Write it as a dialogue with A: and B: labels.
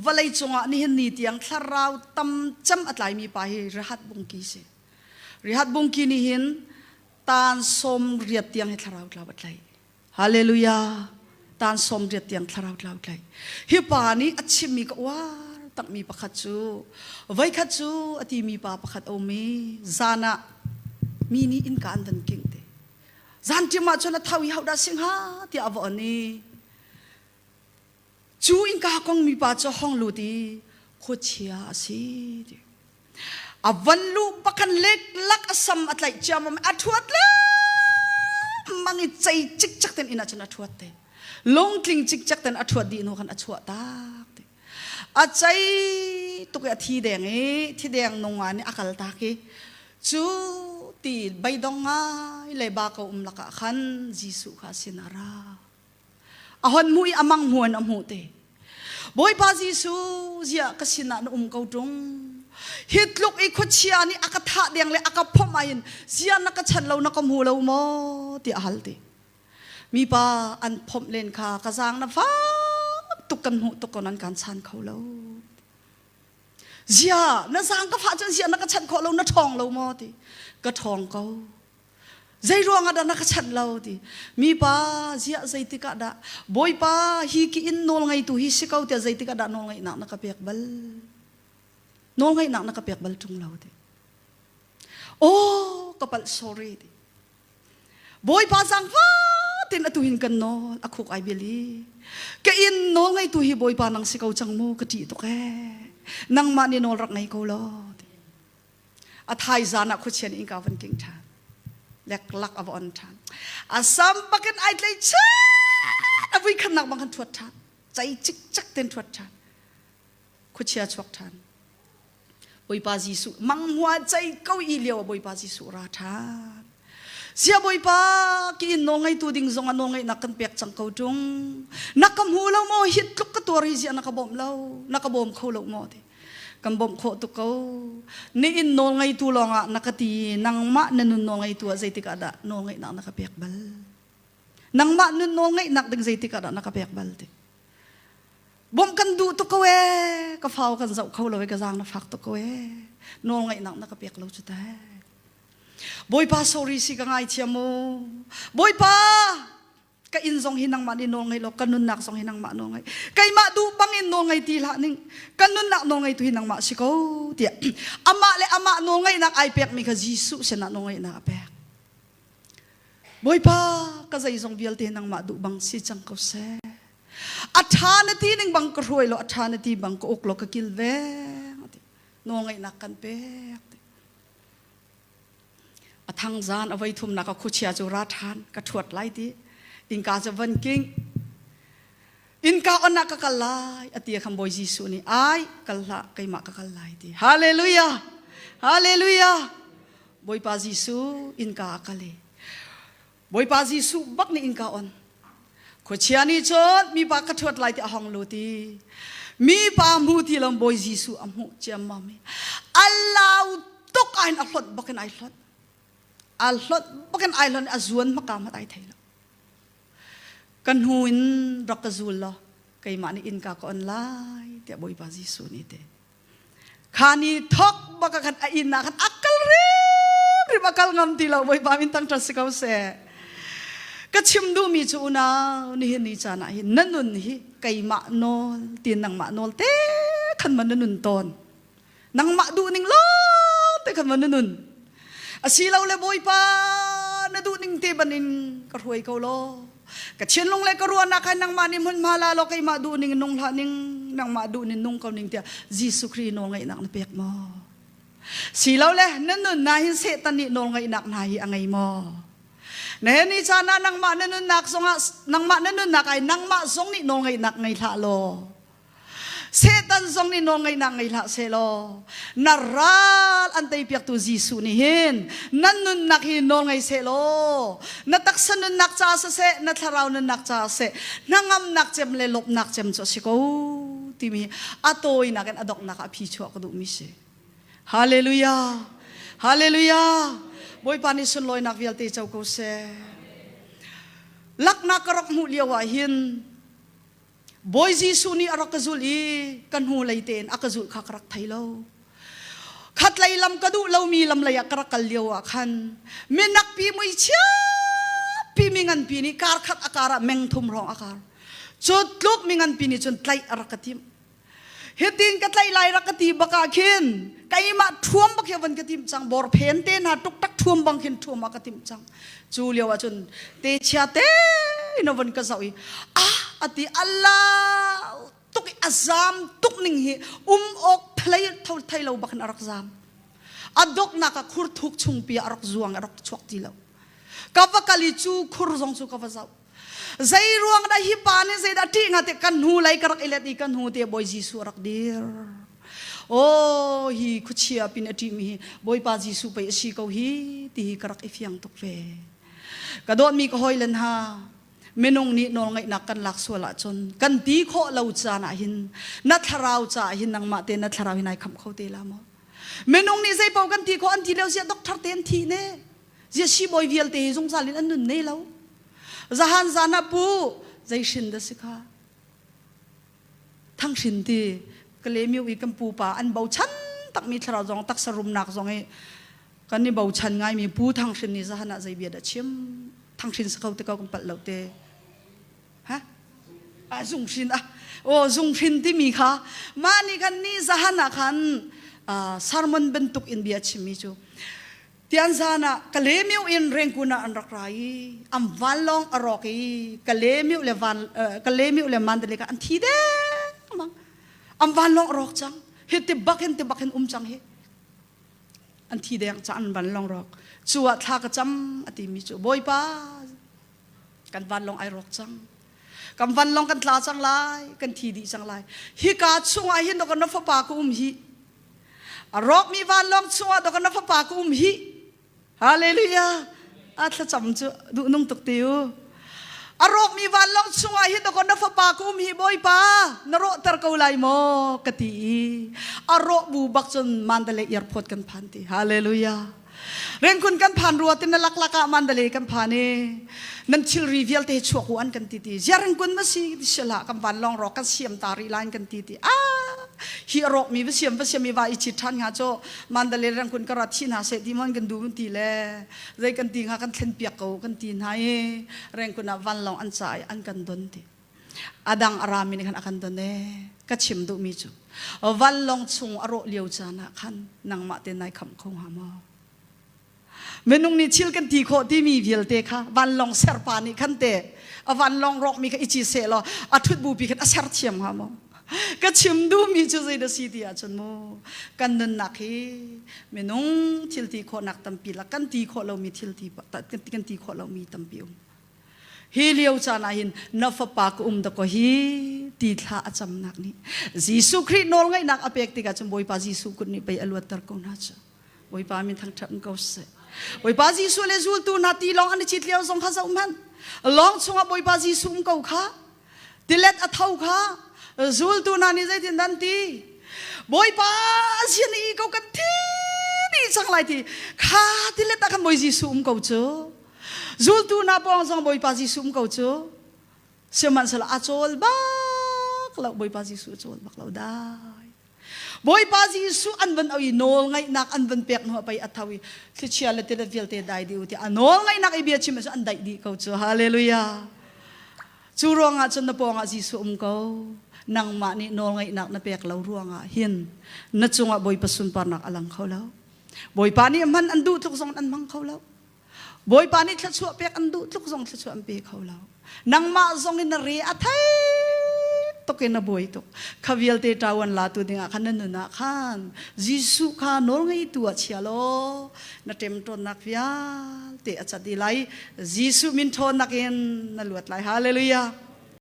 A: Vawlei cungah nihin ni tiang thlarau tam cem a tlaimi pa hi Rihat Bungki si. Rihat Bungki nih hin tan 80 tiang hi thlarau tlau a tlaih. Hallelujah. Tan 80 tiang thlarau tlau tlaih. Hi pa nih a chimmi ka uar takmi pakhat cu voikhat cu a timi pa pakhat a um i zan ah mi nih innka an van kingh te. Zan ṭim ah cun a tho i hodah si hnga tiah a va on i Cu innka kong mipa cu hong lut i khuachia a si ti. A van luh bakhan leklak a sam a tlaih ciammam a ṭhuat lengmang i cei cikcek ten inn ah cun a ṭhuat te. Lungtling cikcek ten a ṭhuat dih hnu khan a chuah tak ti. A cei tuk i a thi deng i thi deng nunga nih a kal tak i cu ti beidong ngai le ba ko um lakah khan Jesuh kha a sin a ra. A hon hmuh i a mang hmuan a hmuh te. Bawipa Jesuh, ziah ka sinah na um ko ṭung. Hi tluk i khuachia nih a ka thah deng le a ka phomh ahin ziah na ka chan lo na ka hmu lo maw tiah a hal te. Mipa an phomh len kha ka zaang na fak tuk kan hmuh tuk ko nan kan chan kho lo. Ziah na zaang ka fah cun ziah na ka chanh khawh lo na ṭhawng lo maw ti. Ka ṭhawng ko. Zei ruangah dah na ka chanh lo ti. Mipa ziah zeitik ah dah Bawipa hi ki in nawl ngeitu hi si ko tiah zeitik ah dah nawl ngeihnak na ka pek bal? Nawl ngeihnak na ka pek bal ṭung lo ti. Oh, ka palh sorry ti. Bawipa zaangfah tin atu hin kan nawl a khuk ai bil i ka in nawl ngeitu hi Bawipa nang si ko cang mu ka ṭih tuk ee. Nangmah nih nawl rak ngei ko law ti. A thaizan ah khuachia nih innka van king ṭhan. Leklak a va on ṭhan. A sam bakin ai tlei chat. A vui khannak bang khan ṭhuat ṭhan. Cei cikcek ten ṭhuat ṭhan. Khuachia chuak ṭhan. Bawipa Jesuh manghua cei ko i lio ah Bawipa Jesuh ra ṭhan. Sia Bawipa ki in nawl ngeitu ding zong ah nawl ngeihnak kan pek cang ko ṭung. Na ka hmu lo maw hi tluk ka tuar hi ziah na ka bawmh lo na ka bawm kho lo maw ti. Kan bawmh khawh tuk ko. Nihin nawl ngeitu lawngah na ka ti nangmah na nun nawl ngeitu ah zeitik ah dah nawl ngeihnak na ka pek bal? Nangmah nun nawl ngeihnak ding zeitik ah dah na ka pek bal ti. Bawmh kan duh tuk ko ee, ka fau kan zoh kho lo ee, ka zaang na fak tuk ko ee. Nawl ngeihnak na ka pek lo cu teh. Bawipa sorry si ka ngaithiam mu. Bawipa ka inn zong hi nangmah nih nawl ngei law ka nunnak zong hi nangmah nawl ngei keimah duh bang in nawl ngei ti hlah ning ka nunnak nawl ngeitu hi nangmah si ko tiah amah le amah nawl ngeihnak ai pekmi kha Jesuh sinah nawl ngeihnak a pek Bawipa ka zeizong vialte nangmah duh bang si cang ko seh a ṭha na ti ning bang ka hruai law a ṭha na ti bang ka uk law ka kilveng nawl ngeihnak kan pek A thang zan a voi thumnak a khuachia cu ra ṭhan ka ṭhuat lai ti innka cu van king innka on ah ka kal lai a ti khan Bawi Jesuh nih ai kal hlah keimah ka kal lai ti hallelujah hallelujah Bawipa Jesuh innka a kal i Bawipa Jesuh bak nih innka on khuachia nih cun mipa ka ṭhuat lai ti a hong lut i mipa hmu ti lo Bawi Jesuh a hmuh ciammam i a lau tuk ain a hlonh bakin ai hlonh a hlonh bakin ai hlonh a zuan hmaka hmat ai thei lo ka hnu in rak ka zul law keimah nih innka ka on lai tiah Bawipa Jesuh nih te Kha ni thok bak khan a inn ah khan a kal rimrim a kal ngam ti lo Bawipa min thangṭhat si ko seh. Ka chim duhmi cu unau nihin ni caan ah hin na nun hi keimah nawl tiin nangmah nawl te khan man na nun tawn. Nangmah duh ning lawng te khan man na nun. Asilole Bawipa na duh ning te banin ka hruai ko law. Ka thinlung le ka ruahnak kha nangmah nih hmunhma la law keimah duh ning nung hlah ning nangmah duh ning nung ko ning tiah Jesuh Khrih nawlngeihnak na pek maw? Silole na nunnak hin Satan nih nawlngeihnak hna hi a ngei maw? Na he ni caan ah nangmah na nunnak zongah nangmah na nunnak ai nangmah zong nih nawlngeihnak ngei hlah law Satan zong nih nawlngeihnak ngei hlah sehlaw na ral an teipiaktu Jesuh nih hin nan nunnak hi nawl ngei sehlaw na taksa nunnak ca siseh na thlarau nunnak ca siseh hnangamnak cem le lawmhnak cem cu a si ko timi a tawinak in a donghnak ah phi chuah ka duhmi si. Hallelujah! Hallelujah! Bawipa nih sunlawinak vialte co ko seh. Laknak ka rak hmuh lio ah hin. Bawi Jesuh nih a rak ka zulh i ka hnu lei tein a ka zulh kha ka rak thei lo. Khatlei lam ka duh lomi lam lei ah ka rak kal lio ah khan minak pi muichia pi mi nganpi nih kar khat a kar ah meng thum hrawng a kar. Cu tluk mi nganpi nih cun tlaih a rak ka timh. Hitin ka tlaih lai rak ka ti bak ah khin keimah ṭhuam bak hi van ka timh cang bor phen te hna tuktak ṭhuam bang khin ṭhuam ah ka timh cang. Cu lio ah cun te chia te in a van ka zoh i ah ati Allah tuk i a zam tuk ning hi um awk thlei tho thei lo bak in a rak zam. A doknak ah khur thuk chungpi ah a rak zuang a rak chuak ti lo. Ka va kal i cu khur zong cu ka va zoh. Zei ruang dah hi pa nih zeidah ṭih hnga ti kan hnu lei ka rak i let i kan hnu te Bawi Jesuh a rak dir. Oh hi khuachia pin a ṭihmi hi Bawipa Jesuh pei a si ko hi ti hi ka rak i fiang tuk ve. Ka dawtmi ka hawilen ha minung nih nawlngaihnak kan lak sual ahcun kan ti khawh lo caan ah hin na thlarau caah hin nangmah te na thlarau hi nai khamh kho te la maw? Minung nih zei paoh kan ti khawh an ti lio sia doctor te an thi ne. Zia siibawi vialte hi zungzal in an nun ne lo. Zahan zan ah pu zei hrin dah si kha? Thang hrin ti Kalemiu i kan pupa an bochan takmi thlarau zong taksa rumnak zong i kan i bochan ngaimi pu Thang Hrin nih zahan ah zei bia dah chim? Thang Hrin si kho te ko kan palh lo te. Ha? Ah zung hrin ah. Oh zung hrin timi kha mah nih khan ni zahan ah khan sermon bantuk in bia chimmi cu Tianzan ah Kalemiu in Rengkun ah an rak ra i an vanlawng a rawk i Kalemiu le van Kalemiu le Mandalay kha an thi dengmang. An vanlawng a rawk cang. Hi ti bak hin ti bak hin um cang hi. An thi deng cang an vanlawng rawk. Cu ah thla ka cam a timi cu Bawipa kan vanlawng ai rawk cang. Kan vanlawng kan tla cang lai, kan thi dih cang lai. Hika chungah hin dawk na fapa ka um hi. A rawkmi vanlawng chungah dawk na fapa ka um hi. Hallelujah. A thlacam cu duh nung tuk ti u. A rawkmi vanlawng chungah hin dawk na fapa ka um hi Bawipa na rawhter ko lai maw ka ti i a rawh bu bak cun Mandalay airport kan phan ti. Hallelujah. Rengkun kan phan rua tin na laklak ah Mandalay kan phan i nan thilri vialte chuak u an kan ti ti. Zia rengkun ma si ti sila kan vanlawng rawk kan siam ta rih lai kan ti ti. Ah hi a rawk mi va siam va siam i va i chit ṭhan hnga cu Mandalay rengkun ka rat thi hna seh ti mon kan du kan ti le zei kan ti hnga kan thlen piak ko kan ti hna i rengkun ah vanlawng an ca i an kan don ti. A dang a rami nih khan a kan don ee. Ka chim duhmi cu vanlawng chung a rawh lio caan ah khan nangmah te nai khamh kho hnga maw? Minung nih thil kan ti khawh timi vialte kha vanlawng serpa nih khan te a vanlawng rawkmi kha i ci seh law a ṭhut bupi khan a ser thiam hnga maw? Ka chim duhmi cu zei dah si ti ahcun mu kan nunnak hi minung thil ti khawhnak tampi la kan ti khawh lomi thil ti kan ti khawh lomi tampi um. Hi lio caan ah hin na fapa ka um dakaw hi ti thla a camnak nih Jesuh Khrih nawlngaihnak a pek tikah cun Bawipa Jesuh kut nih pei a luatter ko hna cu. Bawipa min thangṭhat ko seh. Bawipa Jesuh le zultu hna tilawng an i cit lio zong kha zoh hmanh. Lawng chungah Bawipa Jesuh um ko kha. Tilet a tho kha. Zultu hna nih zeitin dan ti? Bawipa sin i ko kan thi dih cang lai ti. Kha tilet ah khan Bawi Jesuh um ko cu. Zultu hna pawng zong Bawipa Jesuh um ko cu. Sihmanhsehlaw a cawl bak lo Bawipa Jesuh a cawl bak lo dai. Bawipa Jesuh an van au i nawl ngaihnak an van pek hnu ah pei a tho i thlichia le tilet vialte dai dih u ti a nawl ngaihnak i bia chim cu an daih dih ko cu. Hallelujah. Cu ruangah cun na pawngah Jesuh um ko. Nangmah nih nawl ngaihnak na pek lo ruangah hin na cungah Bawipa sunparnak a lang kho lo. Bawipa nih hman an duh tluk zong an hmang kho lo. Bawipa nih thluachuah pek an duh tluk zong thluachuah an pe kho lo. Nangmah zong in na re a thei tuk in na buai tuk. Kha vialte ṭawan latu dingah khan na nun ah khan Jesuh kha nawlngeitu ah chia law na ṭemṭawnnak vialte a cat i lai. Jesuh min ṭhawnnak in na luat lai. Hallelujah.